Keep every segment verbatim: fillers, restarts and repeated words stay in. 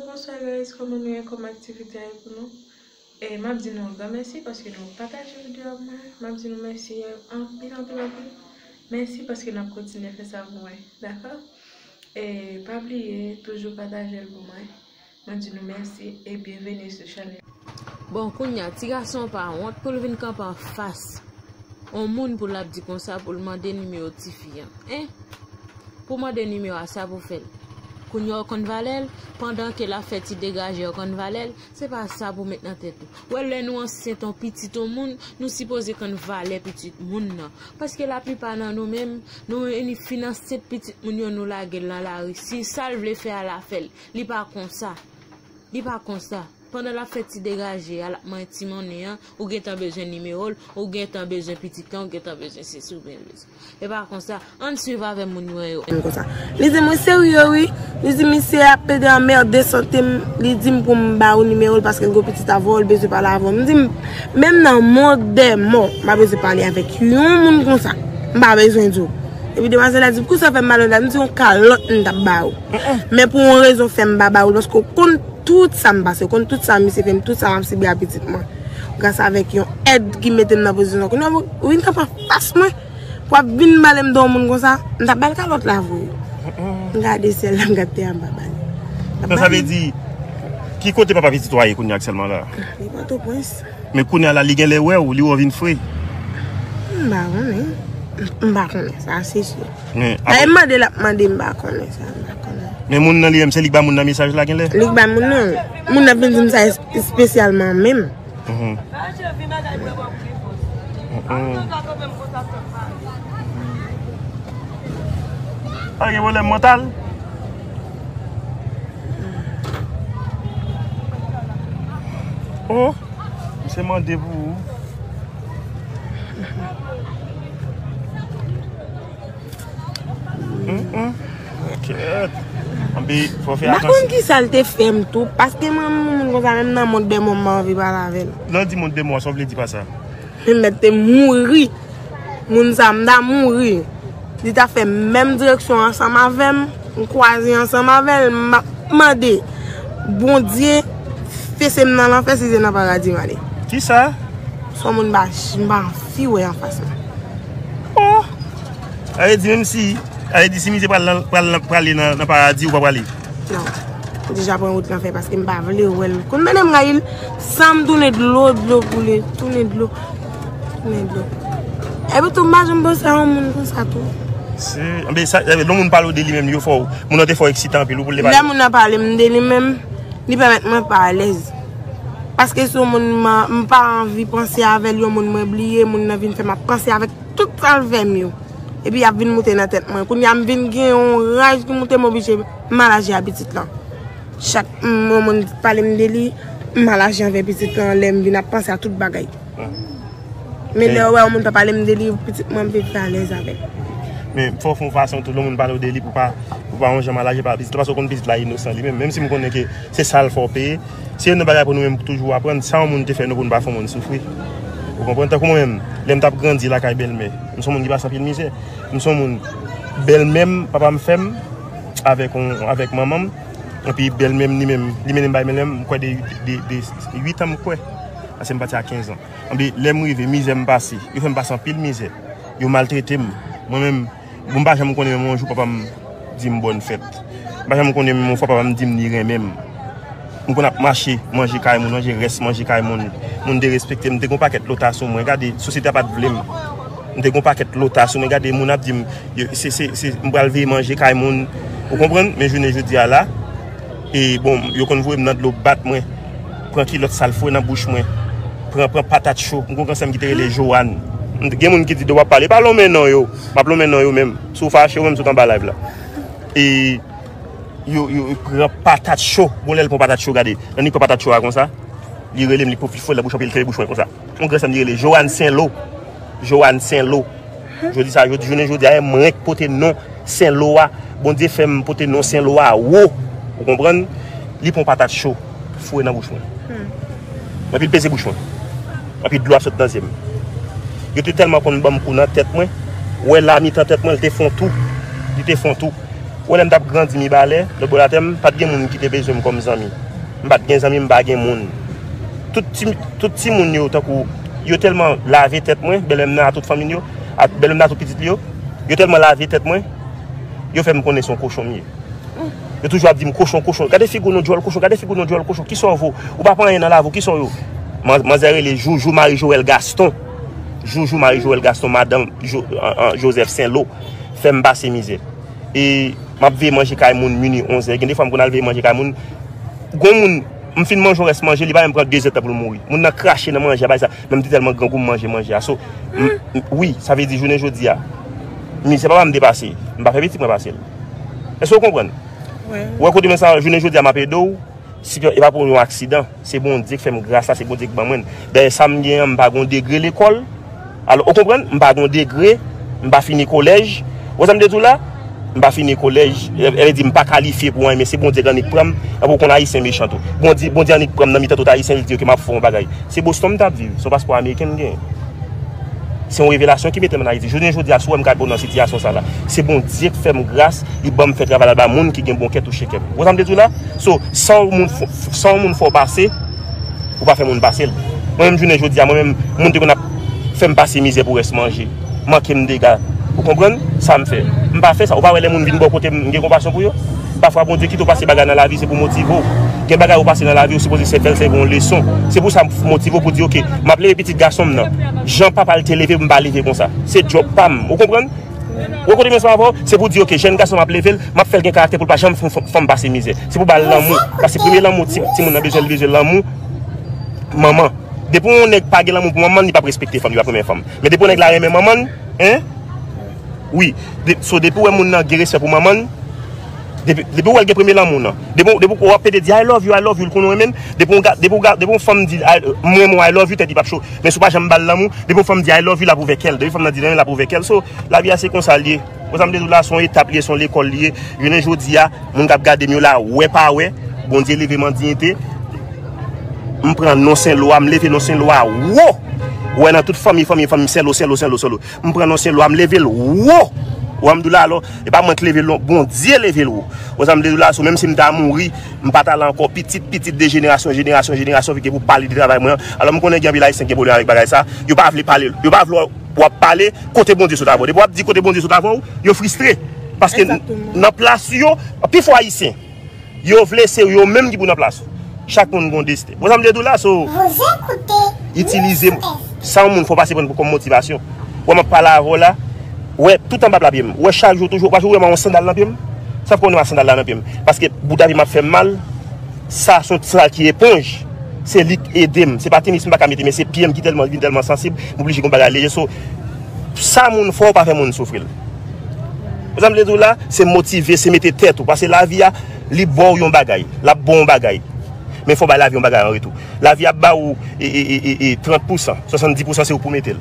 Bonswa guys, kòman nou ye? Kòman aktivite a ye pou nou? E m ap di nou yon gran mèsi paske nou pataje videyo a mwen. M ap di nou mèsi anpil, anpil, anpil. Mèsi paske n ap kontinye fè sa pou mwen, dakò? E pa bliye toujou pataje l pou mwen. Mwen di nou mèsi e byenveni sou chanèl. Bon, kounye a, ti gason an pa wont pou l vin kanpe anfas yon moun pou l ap di konsa pou l mande nimewo tifi an, en? Pou mande nimewo a, sa pou fè l? Kounye a w konn valè l, pandan ke l ap fè ti degaje a w konn valè l, se pa sa pou met nan tèt ou. Wè, lè nou ansent yon pitit yon moun, nou sipoze konn valè pitit moun nan. Paske laplipa nan nou menm, nou fin ansent pitit moun yo, nou lage l nan lari. Si sa l vle fè a, l a fè l. Li pa konsa. Li pa konsa. Pandan l ap fè ti degaje a, l ap manyen ti monnen an, ou gentan bezwen nimewo l, ou gentan bezwen pitit lan, ou gentan bezwen sesi, ou bezwen. E pa konsa, ann swiv avè moun mwen yo. Konsa. Li di mwen serye wi. Li di misye ap pede anmède sante m. Li di m pou m ba ou nimewo l paske l gen pitit avè w, l bezwen pale avè w. M di m, menm nan mond dè mò, m pa bezwen pale avèk yon moun konsa. M pa bezwen di w. Epi demwazèl la di, "Poukisa w fè m mal la?" M di, "Yon kalòt m t ap ba ou. Men pou yon rezon fè m pa ba ou l, paske w konn tout sa m pase, w konn tout sa misye fè m, tout sa m ap sibi a pitit mwen. Gras avèk yon èd ki mete m nan pozisyon sa. Kounye a, ou vin kanpe anfas mwen, pou ap vin pale m de yon moun konsa, m t ap ba l kalòt la vre." M gade syèl la, m gade tè a, m pa ba li. Sa, sa vle di, ki kote papa pitit ou a ye kounye a aktyèlman la? Li Pòtoprens. Men kounye a la, li genlè wè w, li wè w vin fre. M pa konnen. M pa konnen, sa se si. Men, apre, m mande l ap mande, m pa konnen sa, m pa konnen. Men moun nan li menm, se li k ba moun nan mesaj la genlè? Li k ba moun nan. Moun nan vin di m sa esp-, espesyalman menm. Mhm. Mhm. Pa gen pwoblèm mantal? Oh, misye mande pou ou. Hum, hum. Kèt. Anpi, fò fè atansyon. M pa konn ki sa l te fè m tou, paske mwen, moun konsa, menm nan mond dè mò, m pa anvi pale avè l. Lè w di mond dè mò, sa w vle di pa sa? Li mèt te mouri. Moun sa, m ta mouri. Li ta fè menm direksyon ansanm avè m, m kwaze ansanm avè l, m ap mande Bondye fese m nan lanfè si se nan paradi m ale. Kisa? Se yon moun m pa, m pa anvi wè anfas mwen. Oh! Sa vle di menm si, sa vle di si misye pral nan, pral nan, prale nan, nan paradi, ou pa prale? Non. M deja pran wout lanfè paske m pa vle wè l. Konn tande m rayi l, san m tounen dlo, dlo koule, tounen dlo, tounen dlo. Epi tou, m pa janm panse a yon moun konsa tou. Se, anben sa, lè yon moun pale w de li menm, yo fè w, moun nan te fè w eksite anpil, ou pou l te pale. Lè moun nan pale m de li menm, li pèmèt mwen pa alèz. Paske se yon moun m, m pa anvi panse avè l, yon moun mwen bliye, moun nan vin fè m ap panse avèk tout sa l fè m yo. Epi y ap vin moute nan tèt mwen. Kounye a m vin gen yon raj ki moute, m oblije m al aji a pitit lan. Chak m, yon moun pale m de li, m al aji anvè pitit lan lè m vin ap panse a tout bagay. Men lè w wè yon moun pa pale m de li, pitit mwen, m vin pi alèz avè l. Men fò w fè yon fason tou, lè yon moun pale w de li pou pa, pou pa yon jan mal aji pa pitit la, paske w konn pitit la inosan li menm. Menm si m konnen ke se sa l fè w peye, se youn nan bagay pou nou menm toujou aprann, sa yon moun te fè nou pou nou pa fè yon moun soufri. Ou konprann? Tankou mwen menm, lè m t ap grandi lakay bèlmè, m se yon moun ki pase anpil mizè. M se yon moun, bèlmè m, papa m fè m, avèk yon, avèk manman m. Epi bèlmè m li menm, li mennen m bay bèlmè m, m kwè de, de, de uit an m kwè. Paske m pati a kenz an. Epi lè m rive, mizè m pase. Yo fè m pase anpil mizè. Yo maltrete m. Mwen menm, bon, m pa janm konnen menm yon jou papa m di m bòn fèt. M pa janm konnen menm yon fwa papa m di m li renmen m. M konn ap mache, manje kay moun, manje rès, manje kay moun. Moun derespekte m, m te gon pakèt lota sou mwen. Gade, sosyete a pa t vle m. M te gon pakèt lota sou mwen. Gade, moun ap di m, yo, se, se, se, m pral veye manje kay moun. Ou konprann? Men jounen jodi a la, e bon, yo konn voye m nan dlo, bat mwen. Pran kilòt sal, foure nan bouch mwen. Pran, pran patat cho. M gon gran sè m ki te rele Joanne. M, gen moun ki di de w ap pale, pa lonmen non yo. M ap lonmen non yo menm. Si w fache, ou menm sot anba live la. E yo, yo, yo pran patat cho. Gon lè l pran patat cho, gade. Annik pran patat cho a konsa. Li rele m, li pran, li foure nan bouch mwen, epi l kenbe bouch mwen konsa. Yon gran sè m li rele Joanne Senlo. Joanne Senlo. Jodi sa, jodi, jounen jodi a, e mwen k pote non Senlo a. Bondye fè m pote non Senlo a wo. Ou konprann? Li pran patat cho, foure nan bouch mwen. Epi l peze bouch mwen. Epi dlo ap sot nan zye m. Yo te tèlman konn ban m kou nan tèt mwen. Ou wè la mitan tèt mwen, li te fè yon tou. Li te fè yon tou. Ou wè, lè m t ap grandi Mibalè, lòtbò latè, m pa t gen moun ki te bezwen m kòm zanmi. M pa t gen zanmi, m pa gen moun. Tout ti, tout timoun yo, tankou, yo tèlman lave tèt mwen, bèlè m nan a tout fanmi l yo, a bèlè m nan a tout pitit li yo, yo tèlman lave tèt mwen, yo fè m konnen se yon kochon m ye. Yo toujou ap di m, "Kochon, kochon, gade figi w non, djòl kochon, gade figi w non, djòl kochon, kisa w vo? Ou pa pran anyen nan lavi w, kisa w yo?" Man-, manzè rele Joujou Marie Joël Gaston. Joujou Marie Joël Gaston, madanm Jo-, an, an, Joseph Saint-Lô, fè m pase mizè. E m ap veye manje kay moun mini, onzè. Gen de fwa m konn al veye manje kay moun. Gon moun, m fin manje yon rès manje, li pa menm pran dezèdtan pou l mouri. Moun nan krache nan manje a, bay sa. Men m te tèlman grangou, m manje manje a. So, m, m, wi, sa vle di jounen jodi a, mizè papa m te pase, m pa fè pitit mwen pase l. Èske w konprann? Ou wè kote men sa, jounen jodi a, m ap ede w. Si e pa pou yon aksidan, se Bondye k fè m gras la, se Bondye k ban mwen l. Dayè, sa m gen an, m pa gen yon degre lekòl. Alò, ou konprann? M pa gen yon degre, m pa fini kolèj. Ou wè sa m te di w la? M pa fini kolèj. E, e di m pa kalifye pou anyen, men se Bondye k annik pran m. Apre ou konn Ayisyen mechan tou. Bondye, Bondye annik pran m nan mitan tout Ayisyen, li di, "Ok, m ap fè yon bagay." Se Boston m t ap viv, se yon paspò ameriken m genyen. Se yon revelasyon ki mete m ann Ayiti. Jounen jodi a, si w wè m ka rive nan sitiyasyon sa la, se Bondye k fè m gras, li ban m fè travay la ba moun ki gen bon kè touche kè m. Ou konn sa m te di w la? So, san yon moun fò, san yon moun fè w pase, ou pa fè moun pase l. Mwen menm, jounen jodi a, mwen menm, moun te konn ap fè m pase mizè pou rès manje, manke m dega. Ou konprann? Sa m fè. M pa fè sa. Ou pa wè lè moun vin bò kote m, m gen konpasyon pou yo? Pafwa, Bondye kite w pase bagay nan lavi, se pou motive w. Gen bagay ou pase nan lavi, ou sipoze se fè l sèvi yon leson. Se pou sa m motive w pou di, "Ok, m ap leve pitit gason m nan. Jan papa l te leve m, m pa leve konsa. Se djòb pa m." Ou konprann? Ou kote men sa avè w? Se pou di, "Ok, jèn gason m ap leve l, m ap fè l gen karaktè pou l pa janm fè, fè, fè m pase mizè." Se pou ba l lanmou. Paske premye lanmou, ti, timoun nan bezwen, li bezwen lanmou manman. Depi yon nèg pa gen lanmou pou manman, li p ap respekte fanm, li p ap renmen fanm. Men depi yon nèg la renmen manman, en? Wi. De, so, depi w wè moun nan gen respè pou manman, depi, depi w wè l gen premye lanmou nan. Depi, depi w ap pede di, "I love you, I love you," l konnen w renmen l. Depi w ga-, depi w ga-, depi yon fanm di, "I, m renmen w, I love you," tèt li p ap cho. Men si w pa janm ba l lanmou, depi yon fanm di, "I love you," l ap ouvè kè l. Depi fanm nan di l renmen l, l ap ouvè kè l. So, lavi a se konsa l ye. Ou sa m te di w la, se yon etap li ye, se yon lekòl li ye. Jounen jodi a, moun k ap gade m yo la, wè pa wè, Bondye leve m an diyite. M pran non Sen Lwa, m leve non Sen Lwa wo. Ou wè nan tout fanmi, fanmi, fanmi, Sen Lwa, Sen Lwa, Sen Lwa, Sen Lwa. M pran non Sen Lwa, m leve l wo. Ou wè m di w la, alò, e pa mwen k leve l non, Bondye leve l wo. Ou sa m te di w la, so menm si m ta mouri, m pa t al ankò, pitit, pitit de jenerasyon, jenerasyon, jenerasyon, vin gen pou pale de travay mwen an. Alò, m konnen gen anpil Ayisyen ki gen pwoblèm avèk bagay sa. Yo pa vle pale, yo pa vle w ap pale kote Bondye sot avè w. Depi w ap di kote Bondye sot avè w, yo fristre. Paske nan plas yo, pifò Ayisyen, yo vle se yo menm ki pou nan plas ou. Chak moun gon desten. Bon, sa m te di w la, so, itilize sa yon moun fè w pase pran pou kòm motivasyon. Wè, m ap pale avè w la, wè, tout anba pla pye m. Wè, chak jou, toujou, ou pa wè m yon sandal nan pye m? Sa fè w wè m sandal la nan pye m. Paske bouda pye m ap fè m mal, sa se yon sandal ki eponj. Se li k ede m. Se pa tenis m pa ka mete, men se pye m ki tèlman, vin tèlman sansib, m oblije gon bagay leje. So, sa moun fè w pa fè moun soufri l. Ou sa m vle di w la, se motive, se mete tèt ou. Paske lavi a, li ba w yon bagay, l ap ba w yon bagay. Men fò w bay lavi yon bagay an retou. Lavi ap ba ou e, e, e, e, e trant pousan, swasanndis pousan se ou pou mete l.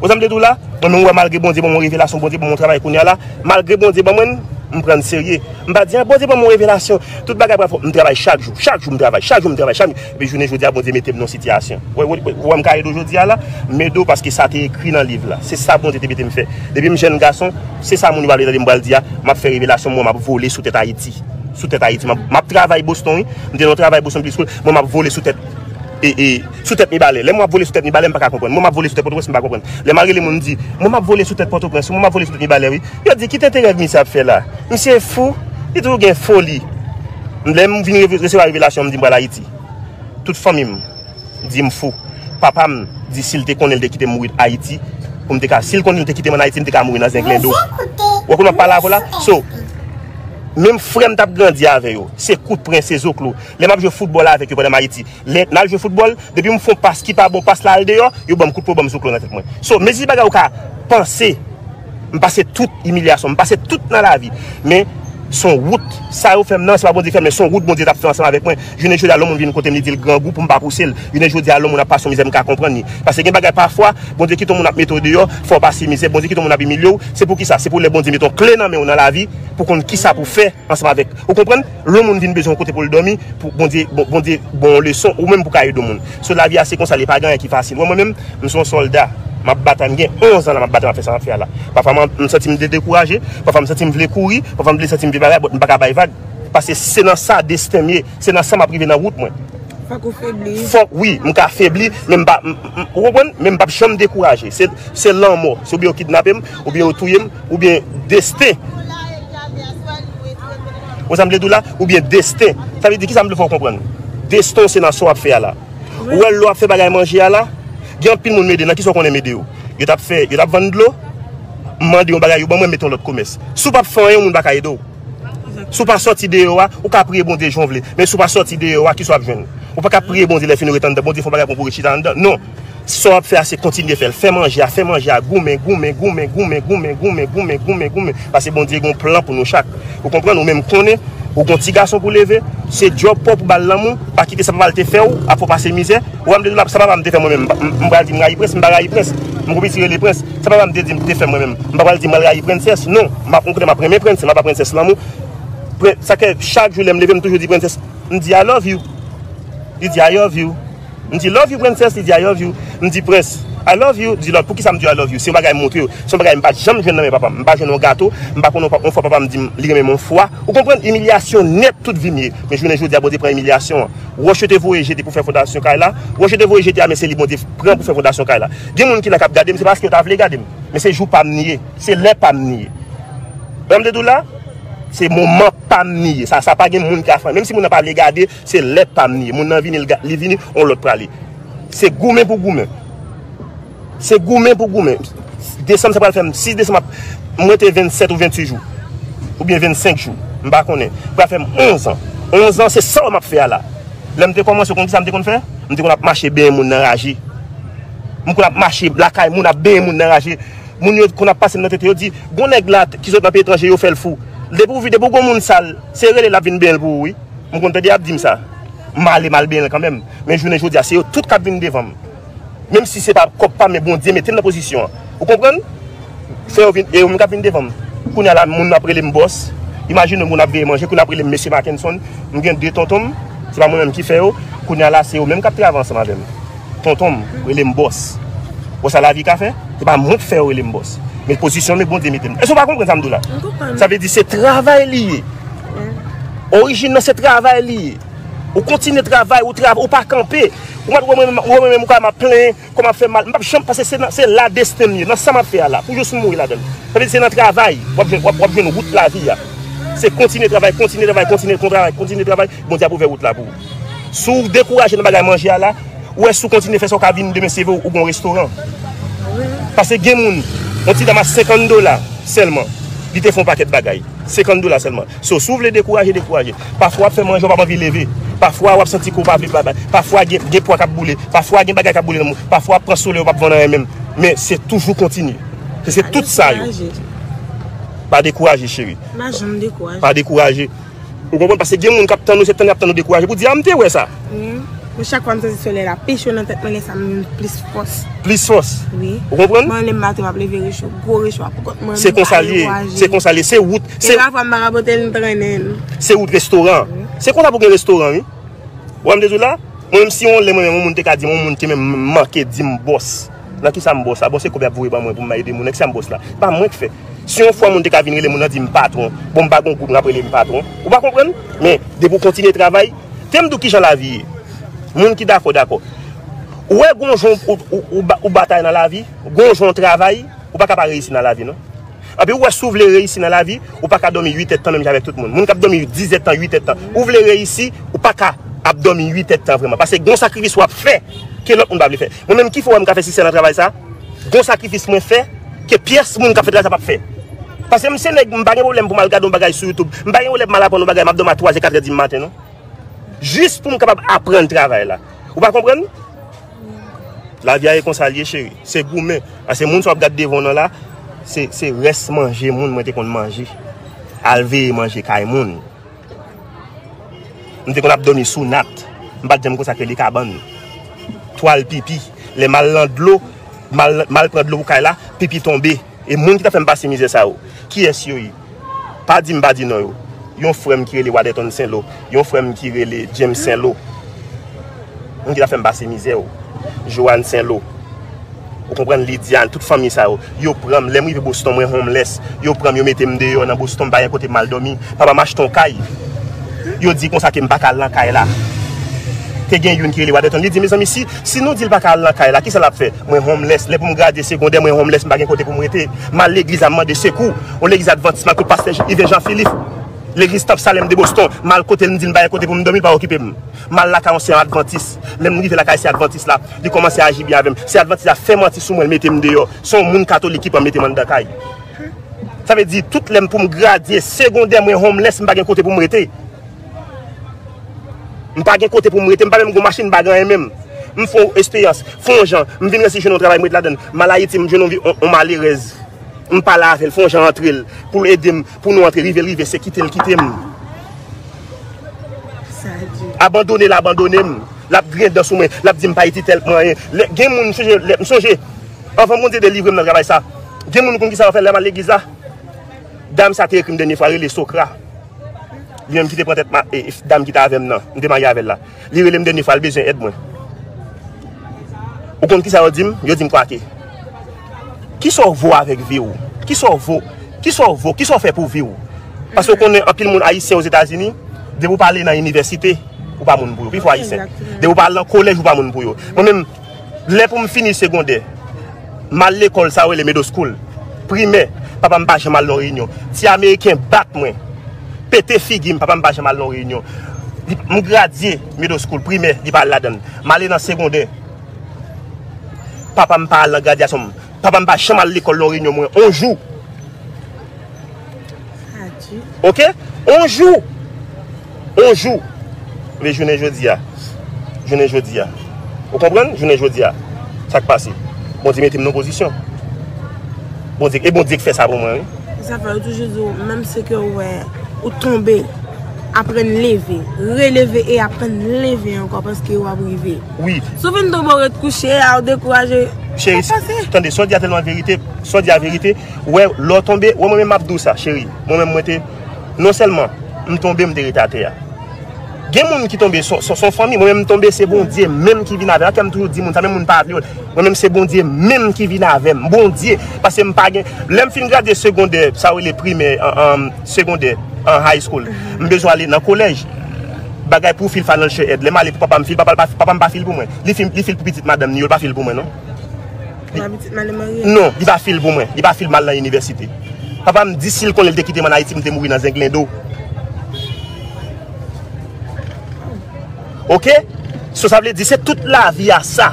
Ou sa m vle di w la, mwen menm, ou wè, malgre Bondye ban mwen revelasyon, Bondye ban mwen travay kounye a la, malgre Bondye ban mwen l, m pran l serye. M pa di, "A, Bondye ban mwen revelasyon, tout bagay pral fò." M travay chak jou, chak jou m travay, chak jou m travay, chak jou. Epi jounen jodi a, Bondye mete m nan sitiyasyon. Ou wè, ou wè m ka ede w jodi a la, m ede w paske sa te ekri nan liv la. Se sa Bondye te mete m fè. Depi m jèn gason, se sa moun yo pral tande m pral di a, m ap fè revelasyon, mwen, m ap vole sou tèt Ayiti. Sou tèt Ayiti. M ap, m ap travay Boston, wi. M te nan yon travay Boston plis, mwen, m ap vole sou tèt, e, e, sou tèt Mibalè. Lè mwen ap vole sou tèt Mibalè, m pa ka konprann. Mwen, m ap vole sou tèt Pòtoprens, m pa konprann. Lè m a rele moun, m di, "Mwen, m ap vole sou tèt Pòtoprens, mwen, m ap vole sou tèt Mibalè, wi." Yo di, "Ki tenten rèv misye ap fè la? Misye fou. Li toujou gen foli." Lè m vin reve-, resevwa revelasyon, m di, "M pral Ayiti." Tout fanmi m di m fou. Papa m di si l te konnen, l te kite m mouri Ayiti pou m te ka, si l konnen l te kite m ann Ayiti, m te ka mouri nan Zenglendo. Ou wè kote m ap pale avè w la? So, menm frè m t ap grandi avè yo, se Kout Pren, se Zoklo. Lè m ap jwe foutbòl avèk yo pandan m Ayiti, lè n al jwe foutbòl, depi m fè yon pas ki pa bon, pas la al deyò, yo ban m kout pwen, ban m Zoklo nan tèt mwen. So, mezi bagay ou ka panse, m pase tout imilyasyon, m pase tout nan lavi. Men, se yon wout, sa yo fè m nan, se pa Bondye k fè m, men se yon wout Bondye t ap fè ansanm avèk mwen. Jounen jodi a, lè yon moun vin kote m, li di l grangou pou m pa pouse l. Jounen jodi a, lè yon moun ap pase yon mizè, m ka konprann li. Paske gen bagay pafwa, Bondye kite yon moun ap mete w deyò, fè w pase mizè, Bondye kite yon moun ap imilye w. Se pou kisa? Se pou lè Bondye mete yon kle nan men w nan lavi, pou konn kisa pou fè ansanm avèk. Ou konprann? Lè yon moun vin bezwen yon kote pou l dòmi, pou Bondye, bon, Bondye bon yon leson, ou menm pou ka ede yon moun. So, lavi a se konsa, li pa gen anyen ki fasil. Mwen, mwen menm, m se yon sòlda. M ap batay, m gen onz an la, m ap batay, m ap fè sa m ap fè a la. Pafwa m, m santi m de-, dekouraje, pafwa m santi m vle kouri, pafwa m vle santi m vle bagay, but m pa ka bay vag. Paske se nan sa desten m ye, se nan sa m ap rive nan wout mwen. Fòk ou febli. Fòk, wi, m ka febli, men m pa, m, m, ou konprann? Men m p ap janm dekouraje. Se, se lanmò. Se oubyen yo kidnape m, oubyen yo touye m, oubyen desten. Ou sa m vle di w la? Oubyen desten. Sa vle di, kisa m vle fè w konprann? Desten w se nan sa w ap fè a la. Ou wè lè w ap fè bagay manje a la, gen anpil moun m ede, nan kisa w konnen m ede yo? Yo t ap fè, yo t ap vann dlo, m mande yon bagay, yo ban mwen, mete yon lòt komès. Si w p ap fè anyen, yon moun pa ka ede w. Si w pa sòti deyò a, ou ka priye Bondye jan w vle. Men si w pa sòti deyò a, kisa w ap jwenn? Ou pa ka priye Bondye lè fini w ret anndan, Bondye fè yon bagay pou w rechita anndan. Non. Sa w ap fè a, se kontinye fè l. Fè manje a, fè manje a, goumen, goumen, goumen. Paske Bondye gen yon plan pou nou chak. Ou konprann? Ou menm konnen, ou gon ti gason pou leve, se djòb pa w pou ba l lanmou, pa kite sa papa l te fè w, ap fè w pase mizè. Ou wè m de la, sa papa m te fè mwen menm, m, m pral di m rayi prens, m pa rayi prens. M gon pitit rele prens. Sa papa m te di m te fè mwen menm, m pa pral di m al rayi prensès. Non, m ap, m konnen m ap renmen prensès, m ap ba prensès lanmou. Pren-, sa ke chak jou lè m leve, m toujou di prensès, m di I love you. Li di I love you. M di love you, princess, li di I love you. M di prens, I love you. Di lòt, poukisa m di I love you? Se yon bagay m montre yo. Se yon bagay m pa t janm jwenn nan men papa m. M pa jwenn yon gato, m pa konn yon pa-, yon fwa papa m di m li renmen m yon fwa. Ou konprann? Imilyasyon nèt tout vi m ye. Men jounen jodi a, Bondye pran imilyasyon an. Wòch yo te voye jete pou fè fondasyon kay la. Wòch yo te voye jete a, men se li Bondye pran pou fè fondasyon kay la. Gen moun ki la k ap gade m, se paske yo ta vle gade m. Men se jou pa m li ye. Se lè pa m li ye. Wè m te di w la, se moman pa m li ye. Sa, sa pa gen moun ki ka fè. Menm si moun nan pa vle gade, se lè pa m li ye. Moun nan vini, li ga-, li vini, on lòt prale. Se goumen pou goumen. Se goumen pou goumen. Desanm, sa pral fè m, sis desanm, ap, mwen te vennsèt ou venntuit jou. Oubyen vennsenk jou. M pa konnen. Pral fè m onz an. Onz an, se sa w m ap fè a la. Lè m te kòmanse, ou konn ki sa m te konn fè? M te konn ap mache benyen moun nan raje. M konn ap mache lakay moun, ap benyen moun nan raje. Moun yo konn ap pase m nan tete, yo di, gon nèg la ki sot nan peyi etranje, yo fè l fou. Depi w vi-, depi w gon moun sal, se rele l ap vin benyen l pou ou, wi. M konn tande y ap di m sa. M ale, m al benyen l kanmenm. Men jounen jodi a, se yo tout k ap vin devan m. Menm si se pa kòb pa m, men Bondye mete m nan pozisyon an. Ou konprann? Se yo vin, e yo menm k ap vin devan m. Kounye a la, moun ap rele m bòs. Imajine w, moun ap veye manje, kounye a ap rele m mesye Mackenson. M gen de tonton m, se pa mwen menm ki fè yo. Kounye a la, se yo menm k ap travay ansanm avè m. Tonton m rele m bòs. Wè sa lavi ka fè? Se pa mwen k fè yo rele m bòs. Men pozisyon men Bondye mete m. Èske w pa konprann sa m di w la? M konprann. Sa vle di se travay li ye. Orijin nan se travay li ye. Ou kontinye travay, ou travay, ou pa kanpe. Ou mèt wè mwen, wè mwen menm, ou ka m ap plenyen, kò m ap fè mal. M p ap janm, paske se nan, se la desten m ye, nan sa m ap fè a la. Pou jis m mouri ladan l. Sa vle di se nan travay, w ap jwenn, w ap, w ap jwenn wout lavi a. Se kontinye travay, kontinye travay, kontinye travay, kontinye travay. Bondye ap ouvè wout la pou ou. Si w dekouraje nan bagay manje a la, ou wè si w kontinye fè sa, w ka vin demen, se vre, ou gon restoran. Paske gen moun, yon ti dam a senkant dola sèlman, li te fè yon pakèt bagay. Senkant dola sèlman. So, si w vle dekouraje, dekouraje. Pafwa w ap fè manje, w p ap anvi leve. Pafwa w ap santi ke w pa vle bagay. Pafwa gen, gen pwa k ap boule. Pafwa gen bagay k ap boule nan moun. Pafwa w ap pran solèy, w p ap vann anyen menm. Men se toujou kontinye. Se, se tout sa yo. Pa dekouraje, cheri. Pa janm dekouraje. Pa dekouraje. Ou konprann? Paske gen moun k ap tann ou, se tann y ap tann ou dekouraje. Pou di, a, m te wè sa. Wi. Men chak fwa m santi solèy la pete nan tèt mwen, lè sa m jwenn plis fòs. Plis fòs. Wi. Ou konprann? Mwen, lè m maten, m ap leve recho, gwo recho a pou kont mwen. Se konsa l ye. Se konsa l ye. Se wout. E se pafwa m pa ka pote l, m trennen l. Se wout restoran. Wi. Se konsa pou gen restoran, wi. Ou wè m te di w la? Mwen menm si yon lè mwen menm yon moun te ka di m, yon moun te menm manke di m bòs. Nan kisa m bòs la? Bon, se kòb y ap voye ban mwen pou m ede moun nan. Kisa m bòs la? Pa mwen k fè. Si yon fwa moun te ka vin rele moun nan di m patwon, bon, m pa gon goud, m ap rele m patwon. Ou pa konprann? Men, depi w kontinye travay, te m di w kijan lavi ye. Moun ki dakò, dakò. Ou wè gon jan ou, ou, ou, ou ba-, ou batay nan lavi, gon jan w travay, ou pa ka pa reyisi nan lavi, non. Anpi ou wè si w vle reyisi nan lavi, ou pa ka dòmi uit èdtan menm jan avèk tout moun. Moun k ap dòmi diz èdtan, uit èdtan. Ou vle reyisi, ou pa ka ap dòmi uit èdtan vrèman. Paske gon sakrifis w ap fè ke lòt moun pa vle fè. Mwen menm ki fè w wè m ka fè siksè nan travay sa? Gon sakrifis mwen fè ke pyès moun k ap fè travay sa p ap fè. Paske m se nèg, m pa gen pwoblèm pou m al gade yon bagay sou YouTube. M pa gen pwoblèm m al aprann yon bagay, m ap dòmi a twa zè, kat zè di maten, non. Jis pou m kapab aprann travay la. Ou pa konprann? Lavi a e konsa l ye, cheri. Se goumen. Paske moun sa w ap gade devan w nan la, se, se rès manje moun mwen te konn manje. Al veye manje kay moun. M te konn ap dòmi sou nat. M pa t janm konsa ke li kabann. Twal pipi. Lè m al nan dlo, m al, m al pran dlo pou kay la, pipi tonbe. E moun ki t ap fè m pase mizè sa yo, kiyès yo ye? Pa di m pa di non yo. Yon frè m ki rele Waterton Senlo, yon frè m ki rele James Senlo. Moun ki t ap fè m pase mizè yo. Joanne Senlo. Ou konprann, Lidia, tout fanmi sa yo, yo pran m, lè m rive Boston, mwen homeless, yo pran m, yo mete m deyò nan Boston, m pa gen kote m al dòmi, papa m achte yon kay. Yo di konsa ke m pa ka al nan kay la. Te gen youn ki rele Waterton, li di, mezanmi, si, si nou di l pa ka al nan kay la, kisa l ap fè? Mwen homeless, lè pou m gradye segondè, mwen homeless, m pa gen kote pou m rete. M al legliz, m mande sekou. Yon legliz advantis, m al kot pastè Yven Jean Philippe. Legliz Tanp Salèm de Boston. M al kote l, m di l m pa gen kote pou m dòmi, l pa okipe m. M al lakay yon sè advantis. Lè m rive lakay sè advantis la, li kòmanse aji byen avè m. Sè advantis la fè manti sou mwen, l mete m deyò. Se yon moun katolik ki pran mete m anndan kay. Sa vle di, tout lè m pou m gradye segondè, mwen homeless, m pa gen kote pou m rete. M pa gen kote pou m rete, m pa menm gon machin, m pa gen anyen menm. M fè yon esperyans, fè yon jan, m vin resi jwenn yon travay, m ret ladann. M al Ayiti, m jwenn yon vi-, yon, yon malerèz. M pale avè l, fè yon jan antre l, pou l ede m, pou nou antre, rive l rive, se kite l kite m. Sa di. Abandone l abandone m. L ap griyen dan sou mwen, l ap di m pa itil pou anyen. Lè, gen moun, m sonje, lè, m sonje, anvan Bondye delivre m nan travay sa, gen moun ou konn kisa yo fè lè m al legliz la? Dam sa te ekri m dènye fwa, rele Sokra. Li menm ki te pran tèt ma-, e, e, dam ki te avè m nan. M te marye avè l la. Li rele m dènye fwa, l bezwen èd mwen. Ou konn kisa yo di m? Yo di m, Kwake, kisa w vo avèk vi w? Kisa w vo? Kisa w vo? Kisa w fè pou vi w? Paske w konnen anpil moun ayisyen Ozetazini, depi w pa ale nan inivèsite, ou pa moun pou yo. Pifò ayisyen. Egzakteman. Depi w pa al nan kolèj, ou pa moun pou yo. Mwen menm, lè pou m fini segondè, m al lekòl sa yo rele middle school. Primè, papa m pa janm al nan reyinyon. Ti ameriken bat mwen, pete figi m, papa m pa janm al nan reyinyon. Li, m gradye middle school, primè, li pa al ladann. M ale nan segondè. Papa m pa al nan gradyasyon m. Papa m pa janm al lekòl nan reyinyon mwen, on jou. Sa di. Oke? On jou. On jou. Men jounen jodi a. Jounen jodi a. Ou konprann? Jounen jodi a. Sa k pase? Bondye mete m nan pozisyon. Bondye, e Bondye k fè sa pou mwen, wi. Sa fè yo toujou di w, menm si ke w wè, ou tonbe, aprann leve, releve e aprann leve ankò paske w ap rive. Wi. Si w fin tonbe, w ret kouche, a w dekouraje, sa pase. Cheri, tande, sa w di a tèlman verite, sa w di a verite, wè, lè w tonbe, wè mwen menm m ap di w sa, cheri. Mwen menm mwen te, non sèlman m tonbe, m te rete atè a. Gen moun ki tonbe, se, se, se yon fanmi, mwen menm m tonbe, se Bondye menm ki vin avè m. Atè m toujou di moun sa, menm moun pa vle yo. Mwen menm se Bondye menm ki vin avè m. Bondye, paske m pa gen, lè m fin gradye segondè, sa yo rele primè, an, an, segondè, an high school, m bezwen ale nan kolèj. Bagay pou fil financial aid. Lè m ale pou papa m fil, papa, papa m pa fil pou mwen. Li fil, li fil pou pitit madanm ni yo, li pa fil pou mwen, non. Li, non, li pa fil pou mwen. Li pa fil m al nan inivèsite. Papa m di si l konnen li te kite m ann Ayiti, m te mouri nan zenglendo. Oke? So, sa vle di, se tout lavi a sa.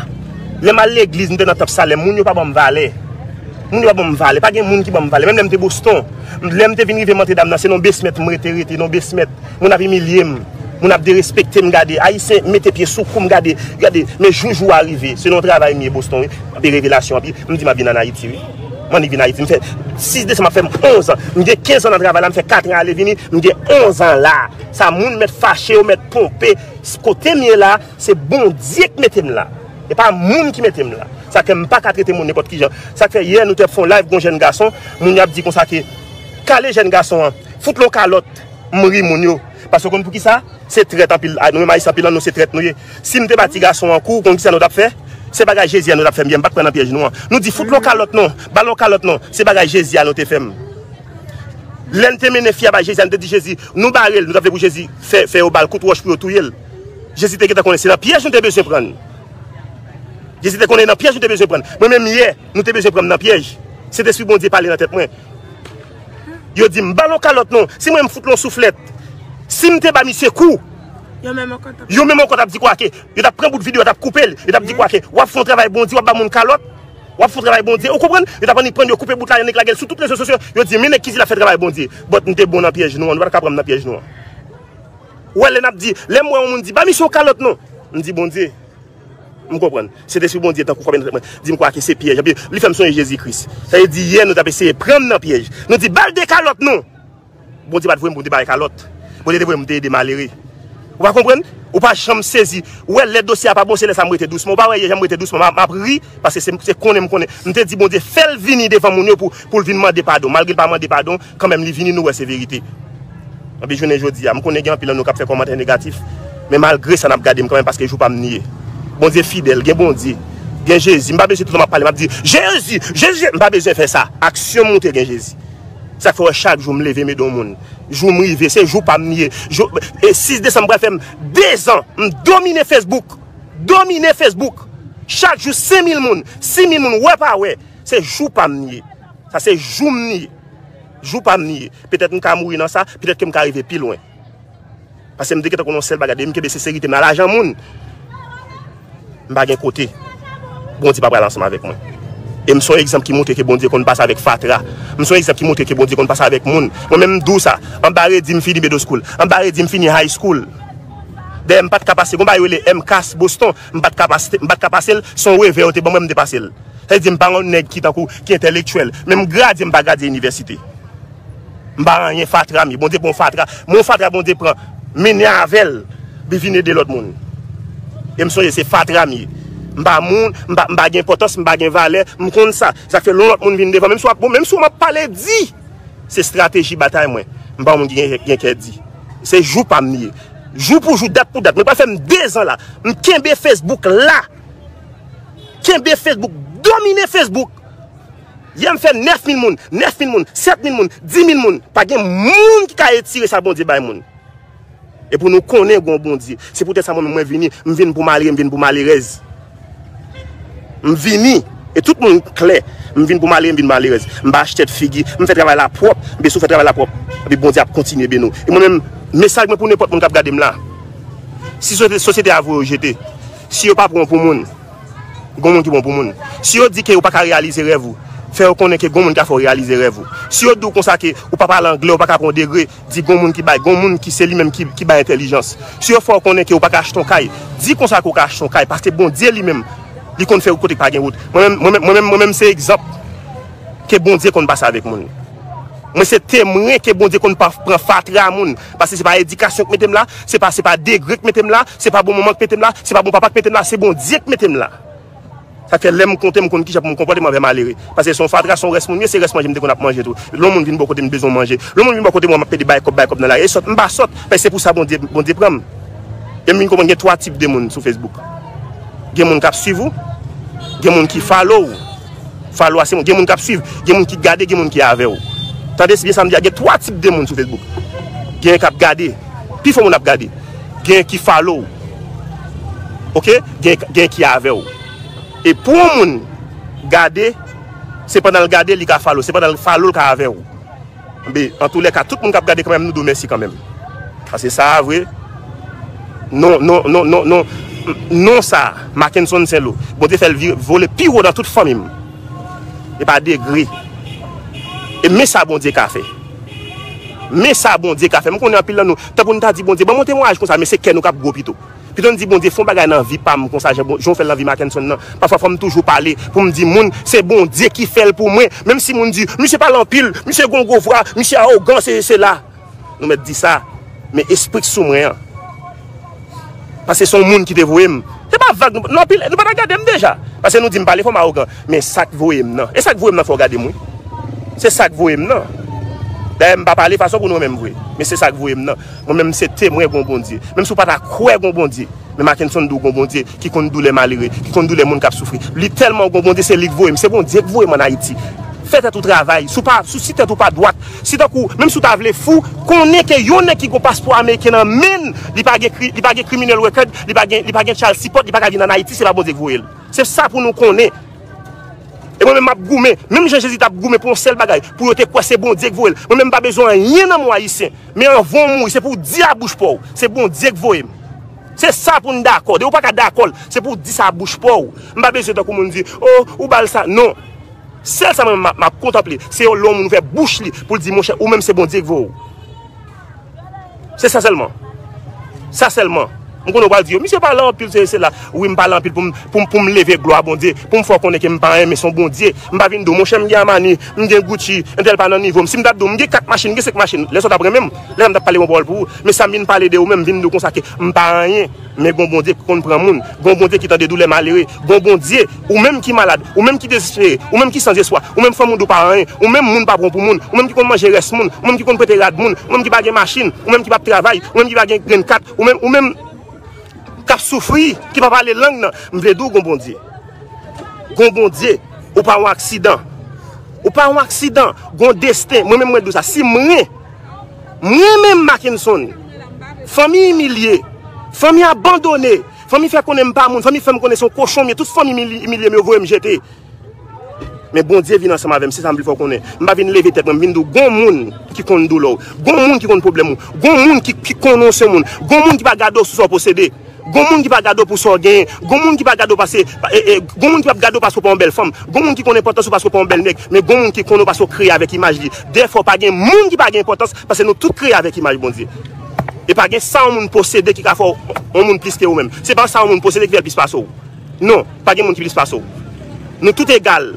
Lè m al legliz, m te nan Tanp Salèm, moun yo pa ban m valè. Moun yo pa ban m valè. Pa gen moun ki ban m valè. Menm lè m te Boston, lè m te vin rive Notre Dame nan, se nan basement m rete, rete, nan basement. Moun ap imilye m. Moun ap derespekte m, gade. Ayisyen mete pye sou kou m, gade. Gade, men jou, jou a rive. Se nan yon travay m ye Boston, wi. Anpi revelasyon, anpi m di m ap vin ann Ayiti, wi. M annik vin Ayiti. M fè sis desanm ap fè m onz an. M gen kenz an nan travay la, m fè kat an ale vini, m gen onz an la. Sa moun mèt fache, yo mèt ponpe. Kote m ye la, se Bondye k mete m la. E pa moun ki mete m la. Sa fè m pa ka trete moun nenpòt ki jan. Sa k fè yè nou te ap fè yon live, gon jèn gason, moun yo ap di konsa ke, kale jèn gason an, fout l yon kalòt, m ri moun yo. Paske w konn poukisa? Se trèt anpil, a, nou menm Ayisyen anpil nan nou se trèt nou ye. Si m te ba ti gason an kou, w konn kisa nou t ap fè? Se bagay Jezi a nou t ap fè m byen, m pa t pran nan pyèj nou an. Nou di, fout l yon kalòt non, ba l yon kalòt non, se bagay Jezi a nou te fè m. Lè n te mennen fi a bay Jezi a, n te di Jezi, nou bare l, nou ta vle pou Jezi fè, fè yo ba l kout wòch pou yo touye l. Jezi te gentan konnen se nan pyèj nou te bezwen pran l. Jezi te konnen nan pyèj nou te bezwen pran l. Mwen menm yè, nou te bezwen pran m nan pyèj. Sentespri Bondye pale nan tèt mwen. Yo di m, ba l yon kalòt non. Si mwen m fout l yon souflèt. Si m te ba misye kou, yo menm ankò t ap, yo menm ankò t ap di Kwake. Yo t ap pran bout videyo, yo t ap koupe l. Yo t ap di Kwake, w ap fè yon travay Bondye, w ap ba moun kalòt. W ap fè yon travay Bondye. Ou konprann? Yo t ap annik pran l, yo koupe bout la, yo annik lage l sou tout rezo sosyo. Yo di, men nèg ki di l ap fè travay Bondye. But m te bon nan pyèj nou an, nou pa t ka pran m nan pyèj nou an. Ou wè lè n ap di, lè m wè yon moun di, ba misye yon kalòt non. M di, Bondye, m konprann. Sentespri Bondye tankou frape nan tèt mwen. Di m Kwake se pyèj. Epi li fè m sonje Jezi Kris. Sa vle di yè nou t ap eseye pran m nan pyèj. Nou di, ba l de kalòt non. Bondye pa t voye m pou m te ba l kalòt. Bondye te voye m pou m te ede malere. Ou pa konprann? Ou pa janm sezi. Ou wè lè dosye a pa bon, se lè sa m rete dousman. Ou pa wè yè jan m rete dousman, m ap, m ap ri, paske se, se konnen m konnen. M te di Bondye, fè l vini devan moun yo pou, pou l vin mande padon. Malgre l pa mande padon, kanmenm li vini, nou wè se verite. Anpi jounen jodi a, m konnen gen anpil nan nou k ap fè kòmantè negatif, men malgre sa n ap gade m kanmenm paske jou pa m li ye. Bondye fidèl, gen Bondye. gen Jezi. M pa bezwen tout tan m ap pale, m ap di, "Jezi, Jezi." M pa bezwen fè sa. Aksyon montre gen Jezi. Sa k fè w wè chak jou m leve m ede yon moun. Jou m rive, se jou pa m li ye. Jou, e sis desanm pral fè m de zan. M domine Facebook. Domine Facebook. Chak jou, senk mil moun, sis mil moun, wè pa wè. Se jou pa m li ye. Sa se jou m li ye. Jou pa m li ye. Petèt m ka mouri nan sa, petèt ke m ka rive pi lwen. Paske m te gentan konn yon sèl bagay, depi m kenbe senserite m nan lajan moun, m pa gen kote Bondye pa pral ansanm avèk mwen. E m se yon egzanp ki montre ke Bondye konn pase avèk fatra. M se yon egzanp ki montre ke Bondye konn pase avèk moun. Mwen menm m di w sa, anba redi m fini middle school, anba redi m fini high school. Dayè m pa t ka pase, gon bagay yo rele M CAS Boston, m pa t ka pase, m pa t ka pase l, se yon revè yo te ban mwen m te pase l. Sa vle di m pa yon nèg ki tankou, ki entèlektyèl. Menm gradye m pa gradye inivèsite. M pa anyen, fatra m ye. Bondye pran fatra. Mwen fatra Bondye pran, mennen avè l, li vin ede lòt moun. E m sonje se fatra m ye. M pa moun, m pa, m pa gen enpòtans, m pa gen valè, m konn sa. Sa k fè lè yon lòt moun vin devan, menm si w ap, bon, menm si w ap pale di, se estrateji batay mwen. M pa yon moun ki gen, gen kè di. Se jou pa m li ye. Jou pou jou, dat pou dat. Mwen pral fè m de zan la. M kenbe Facebook la. Kenbe Facebook. Domine Facebook. Yè m fè nèf mil moun, nèf mil moun, sèt mil moun, dis mil moun. Pa gen moun ki ka retire sa Bondye bay moun. E pou nou konnen gon Bondye. Se poutèt sa mwen menm mwen vini, m vin pou malere, m vin pou malerèz. M vini, e tout moun klè, m vin pou malere, m vin pou malerèz. M pa achte figi, m fè travay la pwòp, m bezwen fè travay la pwòp. Epi Bondye ap kontinye beni w. E mwen menm, mesaj mwen pou nenpòt moun k ap gade m la. Si sosyete, sosyete a voye w jete, si yo pa pran w pou moun, gon moun ki bon pou moun. Si yo di ke ou pa ka reyalize rèv ou, fè yo konnen ke gon moun ka fè w reyalize rèv ou. Si yo di w konsa ke ou pa pale anglè, ou pa ka pran yon degre, di gon moun ki bay, gon moun ki se li menm ki, ki bay entèlijans. Si yo fè w konnen ke ou pa ka achte yon kay, di konsa ke ou ka achte yon kay, paske Bondye li menm, li konn fè wout kote k pa gen wout. Mwen menm, mwen menm, mwen menm, mwen menm se egzanp ke Bondye konn pase avèk moun. Mwen se temwen ke Bondye konn pa, pran fatra moun, paske se pa edikasyon k mete m la, se pa, se pa degre k mete m la, se pa bon manman k mete m la, se pa bon papa k mete m la, se Bondye k mete m la. Sa fè lè m konte, m konn kijan pou m konpòte m anvè malere. Paske se yon fatra, se yon rès moun m ye, se rès manje m te konn ap manje tou. Lè yon moun vin bò kote m bezwen manje. Lè yon moun vin bò kote mwen, m ap pede bay kòb, bay kòb nan lari. E sòt, m pa sòt, paske se pou sa Bondye, Bondye pran m. E m vin konprann gen twa tip de moun sou Facebook. Gen moun k ap swiv ou, gen moun ki follow ou. Follow a se moun, gen moun k ap swiv, gen moun ki gade, gen moun ki avè w. Tande byen sa m di a, gen twa tip de moun sou Facebook. Gen k ap gade, pifò moun ap gade. Gen ki follow ou. Oke? Gen, gen ki avè w. E pou yon moun gade, se pandan l gade, li ka follow. Se pandan l follow, l ka avè w. Be, antoulèka, tout moun k ap gade kanmenm, nou di w mèsi kanmenm. Paske sa a vre, non, non, non, non, non, non sa a, Mackenson Saint-Lô, Bondye fè l vire, vole pi wo nan tout fanmi m. E pa degre. E men sa Bondye ka fè. Men sa Bondye ka fè. M konnen anpil nan nou, tankou n ta di Bondye, ban m yon temwayaj konsa, men se kè nou k ap gwo pito. Pito n di Bondye fè yon bagay nan vi pa m konsa, jan bon, jan w fè l nan vi Mackenson nan. Pafwa fò m toujou pale pou m di moun, se Bondye ki fè l pou mwen. Menm si moun di, misye pale anpil, misye gen yon gwo vwa, misye awogan, se, se la. Nou mèt di sa. Men espri k sou mwen an. Paske se yon moun ki te voye m. Se pa vag, nou, nou anpil, nou pa ta gade m deja. Paske nou di m pale fò m awogan. Men sa k voye m nan. E sa k voye m nan fè w gade m, wi. Se sa k voye m nan. Dayè, m pa pale fason pou nou renmen m vre. Men se sa k voye m nan. Mwen menm, m se temwen gon Bondye. Menm si w pa ta kwè gon Bondye. Men Mackenson di w gon Bondye ki konn doulè malere, ki konn doulè moun k ap soufri. Li tèlman gon Bondye, se li k voye m. Se Bondye k voye m ann Ayiti. Fè tèt ou travay. Si w pa, si, si tèt ou pa dwat, si tankou, menm si w ta vle fou, konnen ke yon nèg ki gon paspò ameriken nan men l, li pa gen kri-, li pa gen criminal record, li pa gen, li pa gen child support, li pa ka vin ann Ayiti, se pa Bondye k voye l. Se sa pou nou konnen. E mwen menm m ap goumen, menm jan Jezi t ap goumen pou yon sèl bagay, pou yo te kwè se Bondye k voye l. Mwen menm m pa bezwen anyen nan men w Ayisyen. Men anvan w mouri, se pou w di a bouch pa w, se Bondye k voye m. Se sa pou n dakò. Depi w pa ka dakò l, se pou w di sa a bouch pa w. M pa bezwen tankou moun di, o, ou ba l sa. Non. Sèl sa mwen menm m ap, m ap kontanple, se lè yon moun ouvè bouch li pou l di, monchè, ou menm se Bondye k voye w. Se sa sèlman. Sa sèlman. M konnen w pral di yo, misye pale anpil, se, se la. Wi, m pale anpil pou m, pou m, pou m leve glwa Bondye, pou m fè w konnen ke m pa anyen, men se yon Bondye. M pa vin di w, monchè, m gen Armani, m gen Gucci, entèl pa nan nivo m. Si m t ap di w, m gen kat machin, m gen senk machin, lè sa w t ap renmen m, lè m t ap pale yon pawòl pou ou. Men sa m vin pale de ou menm, m vin di w konsa ke m pa anyen. Men gon Bondye ki konn pran moun, gon Bondye ki tande doulè malere, gon Bondye, ou menm ki malad, ou menm ki dezespere, ou menm ki sanzespwa, ou menm fanmi w di w pa anyen, ou menm moun pa pran w pou moun, ou menm ki konn manje rès moun, ou menm ki konn prete rad moun, ou menm ki pa gen machin, ou menm ki p ap travay, ou menm ki pa gen grenn kat, ou menm, ou menm k ap soufri, ki pa pale lang nan, m vle di w gon Bondye. Gon Bondye, ou pa yon aksidan. Ou pa yon aksidan, gon desten. Mwen menm mwen di w sa, si mwen, mwen menm Mackenson, fanmi imilye, fanmi abandone, fanmi fè konnen m pa moun, fanmi fè m konnen se yon kochon m ye, tout fanmi imilye m yo voye m jete. Men Bondye vin ansanm avè m, se sa m vle fè w konnen. M pa vin leve tèt mwen, m vin di w, gon moun ki konn doulè w, gon moun ki konn pwoblèm ou, gon moun ki, ki konnen w se yon moun, gon moun ki pa gade w sou sa w posede. Gon moun ki pa gade w pou sa w genyen. Gon moun ki pa gade w pase, e, e, gon moun ki p ap gade w paske w pa yon bèl fanm. Gon moun ki konn enpòtans ou paske w pa yon bèl nèg. Men gon moun ki konnen w paske w kreye avèk imaj li. Dèfwa, pa gen moun ki pa gen enpòtans paske nou tout kreye avèk imaj Bondye. E pa gen sa yon moun posede ki ka fè w, yon moun plis ke ou menm. Se pa sa yon moun posede ki fè l plis pase w. Non, pa gen moun ki plis pase w. Nou tout egal.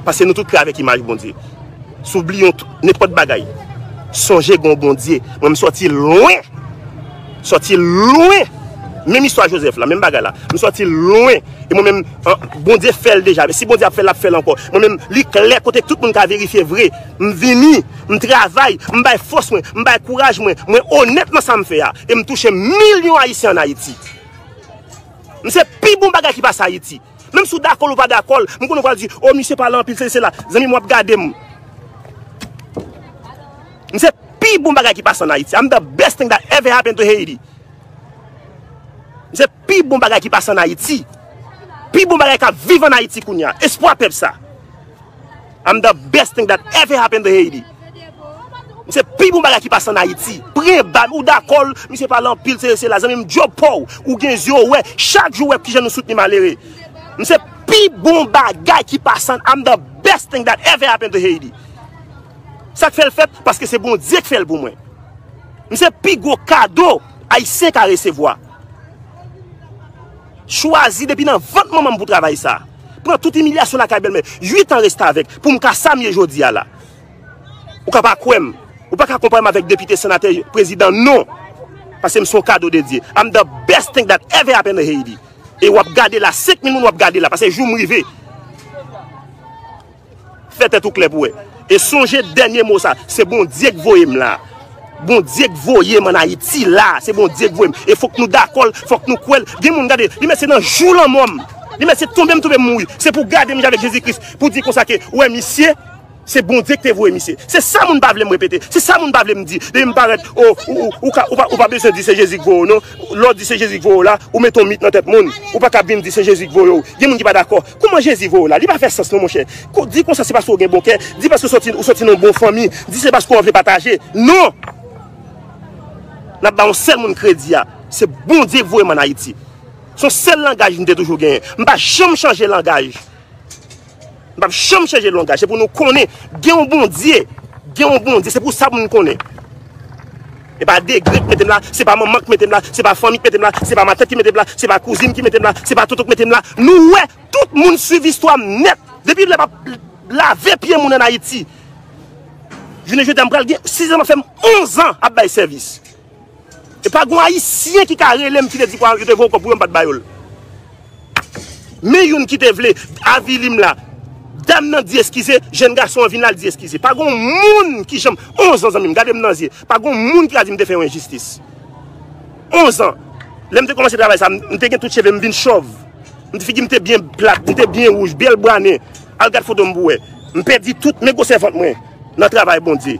Paske nou tout kreye avèk imaj Bondye. Si w bliye yon t-, nenpòt bagay, sonje gen yon Bondye. Mwen, m sòti lwen. Sòti lwen. Menm istwa Jozèf la, menm bagay la. M sòti lwen. E mwen menm, an, Bondye fè l deja. Si Bondye ap fè l, l ap fè l ankò. Mwen menm, li klè kote tout moun ka verifye vre. M vini, m travay, m bay fòs mwen, m bay kouraj mwen. Mwen onèt nan sa m fè a. E m touche milyon Ayisyen ann Ayiti. M se pi bon bagay ki pase Ayiti. Menm si w dakò l ou pa dakò l, m konnen w pral di, "O, misye pale anpil, se, se la." Zanmi m, w ap gade m. M se pi bon bagay ki pase ann Ayiti. I'm the best thing that ever happened to Haiti. M se pi bon bagay ki pase ann Ayiti. Pi bon bagay k ap viv ann Ayiti kounye a. Espwa pèp sa. I'm the best thing that ever happened to Haiti. M se pi bon bagay ki pase ann Ayiti. Pran ba m, ou dakò l, misye pale anpil, se, se la. Zanmi m, djòb pa w, ou gen zye w wè, chak jou w wè kijan nou soutni malere. M se pi bon bagay ki pase ann, I'm the best thing that ever happened to Haiti. Sa k fè l fèt? Paske se Bondye k fè l pou mwen. M se pi gwo kado Ayisyen ka resevwa. Chwazi depi nan vant manman m pou travay sa. Pran tout imilyasyon lakay bèlmè. Uit an restavèk pou m ka sa m ye jodi a la. Ou ka pa kwè m. Ou pa ka konpare m avèk depite, senatè, prezidan, non. Paske m se yon kado de Dye. I'm the best thing that ever happened to Haiti. E w ap gade la, senk mil moun w ap gade la, paske jou m rive. Fè tèt ou klè pou wè. E sonje dènye mo sa, se Bondye k voye m la. Bondye k voye m ann Ayiti la, se Bondye k voye m. E fòk nou dakò l, fòk nou kwè l. Gen moun gade, li mèt se nan jou lanmò m. Li mèt se tonbe m tonbe m mouri. Se pou gade m jan avèk Jezi Kris, pou di konsa ke, ou wè misye, se Bondye ki te voye misye. Se sa moun pa vle m repete. Se sa moun pa vle m di. Depi m parèt, o, ou, ou, ou ka, ou pa, ou pa bezwen di se Jezi k voye w non. Lè w di se Jezi k voye w la, ou mete yon mit nan tèt moun. Ou pa ka vin di se Jezi k voye w. Gen moun ki pa dakò. Kòman Jezi voye w la? Li pa fè sans non, monchè. Ko-, di konsa se paske w gen bon kè. Di paske w sòti, ou sòti nan yon bon fanmi. Di se paske w vle pataje. Non! N ap ba yon sèl moun kredi a. Se Bondye k voye m ann Ayiti. Se yon sèl langaj m te toujou genyen. M pa janm chanje langaj. M p ap janm chanje langaj. Se pou nou konnen, gen yon Bondye. Gen yon Bondye. Se pou sa pou nou konnen. E pa degre k mete m la, se pa manman k mete m la, se pa fanmi k mete m la, se pa matant ki mete m la, se pa kouzin ki mete m la, se pa tonton k mete m la. Nou wè, tout moun swiv istwa m nèt. Depi lè m ap lave pye moun ann Ayiti. Jounen jodi a, m pral gen sis an, m ap fè m onz an ap bay sèvis. E pa gon Ayisyen ki ka rele m ki te di pou yo te voye kòb pou yo, m pa t ba yo l. Men youn ki te vle avili m la. Dam nan di eskize, jèn gason an vin la, l di eskize. Pa gon moun ki janm, onz an zanmi m, gade m nan zye. Pa gon moun ki ka di m te fè yon enjistis. Onz an. Lè m te kòmanse travay sa, m, m te gen tout cheve m vin chòv. M, figi m te byen plat, m te byen wouj, bèl bwa nen. Al gad foto m pou wè. M pèdi tout, men gwosè vant mwen nan travay Bondye.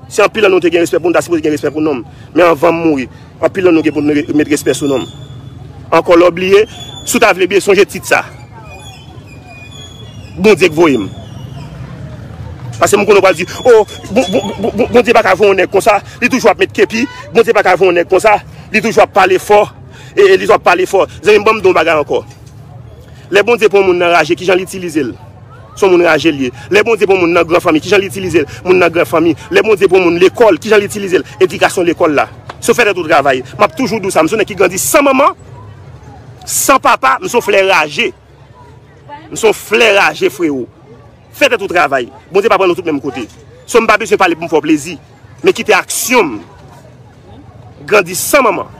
Si anpil nan nou te gen respè pou nou, ta sipoze gen respè pou non m. Men anvan m mouri, anpil nan nou gen pou nou re-, met respè sou non m. Ankò lè w bliye, si w ta vle bliye, sonje tit sa. Bondye k voye m. Paske m konnen w pral di, "O, bon, bon, bon, bon, Bondye pa ka voye yon nèg konsa, li toujou ap met kepi, Bondye pa ka voye yon nèg konsa, li toujou ap pale fò, e, e li toujou ap pale fò." Zanmi m, ban m di w yon bagay ankò. Lè Bondye pran yon moun nan raje, kijan l itilize l? Se yon moun raje l ye. Lè Bondye pran yon moun nan gran fanmi, kijan l itilize l? Moun nan gran fanmi. Lè Bondye pran yon moun lekòl, kijan l itilize l? Edikasyon lekòl la. Se fè tèt ou travay. M ap toujou di w sa, m se yon nèg ki grandi san manman, san papa, m se yon flè raje. M se yon flè raje, frewo. Fè tèt ou travay. Bondye pa pran nou tout menm kote. So, m pa bezwen pale pou m fè w plezi. Men kite aksyon m grandi san manman,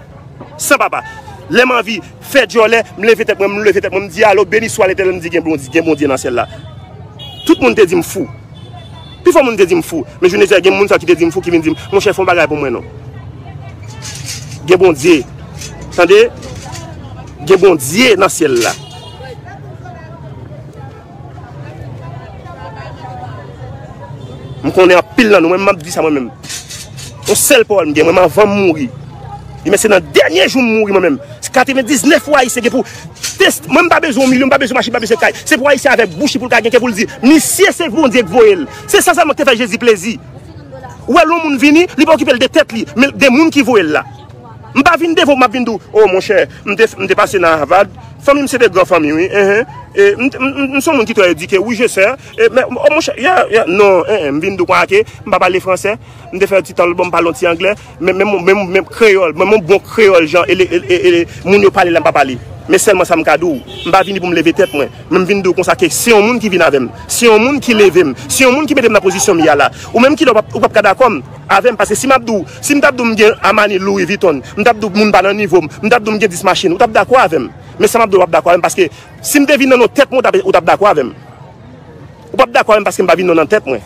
san papa. Lè m anvi fè djòlè, m leve tèt mwen, m leve tèt mwen, m di, "Alo, beni swa Letènèl," m di, "Gen Bondye, gen Bondye nan syèl la." Tout moun te di m fou. Pifò moun te di m fou. Men jounen jodi a, gen moun sa ki te di m fou, ki vin di m, "Monchè, fè yon bagay pou mwen non." Gen Bondye. Tande? Gen Bondye nan syèl la. M konnen anpil nan nou, mwen menm m ap di sa mwen menm. Yon sèl pawòl m gen, mwen menm anvan m mouri. Li men se nan dènye jou m mouri mwen menm. Katrevendiznèf fwa Ayisyen gen pou test, mwen m pa bezwen yon milyon, m pa bezwen machin, m pa bezwen kay. Se pou Ayisyen avèk bouch li pou l ka gen kè pou l di, misye se Bondye k voye l. Se sa sèlman k te fè Jezi plezi. Ou wè lè yon moun vini, li pa okipe l de tèt li, men de moun ki voye l la. M pa vin devan w, m ap vin di w, o monchè, m te, m te pase nan Harvard, fanmi m se de gran fanmi, wi, enhen. E, m, m, m, m se yon moun ki trè edike, wi, je sais. E, men, o monchè, yeah, yeah, non, enhen, m vin di w konsa ke m pa pale fransè, m te fè ti tan lòt bò, m pale yon ti anglè, men, men, men, men kreyòl, men yon bon kreyòl, jan, e, e, e, e, moun yo pale la, m pa pale. Men sèlman sa m ka di w, m pa vini pou m leve tèt mwen, men m vin di w konsa ke se yon moun ki vin avè m, se yon moun ki leve m, se yon moun ki mete m nan pozisyon m ye a la. Ou menm ki lè w p ap, ou p ap ka dakò m, avè m, paske si m ap di w, si m t ap di w m gen Armani, Louis Vuitton, m t ap di w moun pa nan nivo m, m t ap di w m gen dis machin, ou t ap dakò avè m. Men sa m ap di w, w p ap dakò avè m, paske si m te vin nan non tèt mwen, ou t ap, ou t ap dakò avè m. Ou p ap dakò avè m paske m pa vin non nan tèt mwen.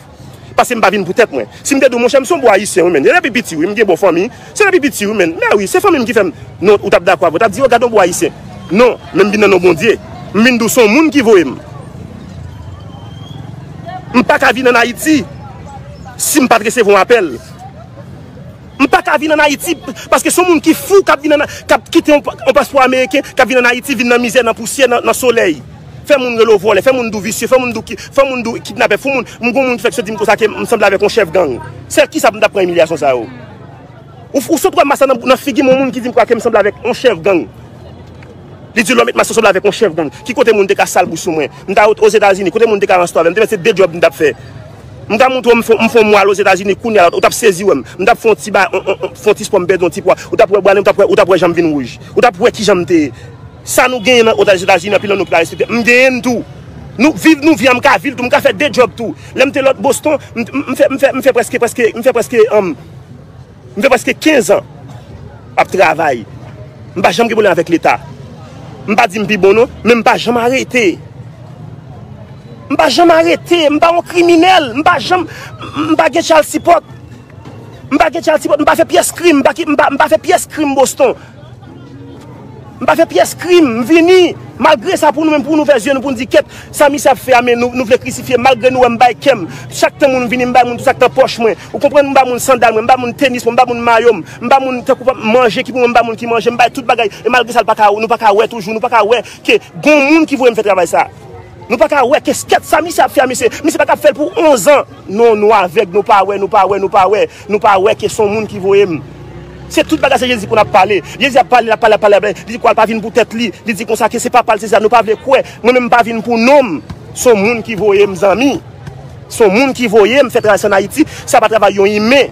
Paske m pa vin pou tèt mwen. Si m te di w, monchè, m se yon bon Ayisyen, wi, men. Se depi piti, wi, m gen bon fanmi. Se depi piti, wi, men. Men wi, se fanmi m ki fè m. Non, ou t ap dakò avè m. Ou t ap di, o, gade yon bon Ayisyen. Non, men m vin nan non Bondye. M vin di w, se yon moun ki voye m. M pa ka vin ann Ayiti si m pa t resevwa yon apèl. M pa ka vin ann Ayiti, paske se yon moun ki fou k ap vin ann, k ap kite yon, yon paspò ameriken, k ap vin ann Ayiti, vin nan mizè, nan pousyè, nan, nan solèy. Fè moun rele w vòlè, fè moun di w visye, fè moun di w ki, fè moun di w kidnapè, fè moun, m gon moun ki fèk soti m konsa ke m sanble avèk yon chèf gang. Sèl kisa pou m t ap pran imilyasyon sa yo? Ou, ou sot wè m sa nan, nan figi m, yon moun ki di m konsa ke m sanble avèk yon chèf gang. Li di lè w met mask ou sanble avèk yon chèf gang. Ki kote moun te ka sal bouch sou mwen? M ta Ozetazini, kote moun te ka ranse avè m? M te mèt se de djòb m t ap fè. M ka montre w, m fè, m fè yon mwa al Ozetazini kounye a la, ou t ap sezi wè m. M t ap fè yon ti ba, yon, yon, yon, fè yon ti spò, m pèdi yon ti pwa. Ou t ap wè bwa nen, ou t ap wè, ou t ap wè jan m vin wouj. Ou t ap wè kijan m te ye. Sa nou genyen nan Ozetazini, anpil nan nou ki pa respekte. M genyen l tou. Nou viv, nou vi a, m ka viv l tou, m ka fè de djòb tou. Lè m te lòt Boston, m, m, m fè, m fè, m fè prèske, prèske, m fè prèske, um, M fè prèske kenz an ap travay. M pa janm gen pwoblèm avèk Leta. M pa di m pi bon non, men m pa janm arete. M pa janm arete, m pa yon kriminèl, m pa janm, m pa gen child support. M pa gen child support, m pa fè pyès krim, m pa, ki- m pa, m pa fè pyès krim Boston. M pa fè pyès krim, m vini. Malgre sa, pou nou menm, pou nou ouvè zye nou, pou nou di, kèt, sa misye ap fè a, men nou, nou vle krisifye m, malgre nou wè m bay kè m. Chak tan moun vini, m bay moun tou sa k nan pòch mwen. Ou konprann, m ba moun sandal mwen, m ba moun tenis mwen, m ba moun mayo m, m ba moun tankou pa m manje ki pou mwen, m ba moun ki manje, m bay tout bagay. E malgre sa, l pa ka, nou pa ka wè toujou, nou pa ka wè ke gon moun ki voye m fè travay sa. Nou pa ka wè ke kèt sa misye ap fè a, misye, misye pa ka ap fè l pou onz an. Non, nou avèg, nou pa wè, nou pa wè, nou pa wè, nou pa wè ke se yon moun ki voye m. Se tout bagay se Jezi pou n ap pale. Jezi ap pale, l ap pale, ap pale, ap pale. Li di kwa l pa vin pou tèt li. Li di konsa ke se papa l, se sa, nou pa vle kwè. Mwen menm m pa vin pou non m. Se yon moun ki voye m, zanmi. Se yon moun ki voye m fè travay sa ann Ayiti. Sa pa travay yon imen.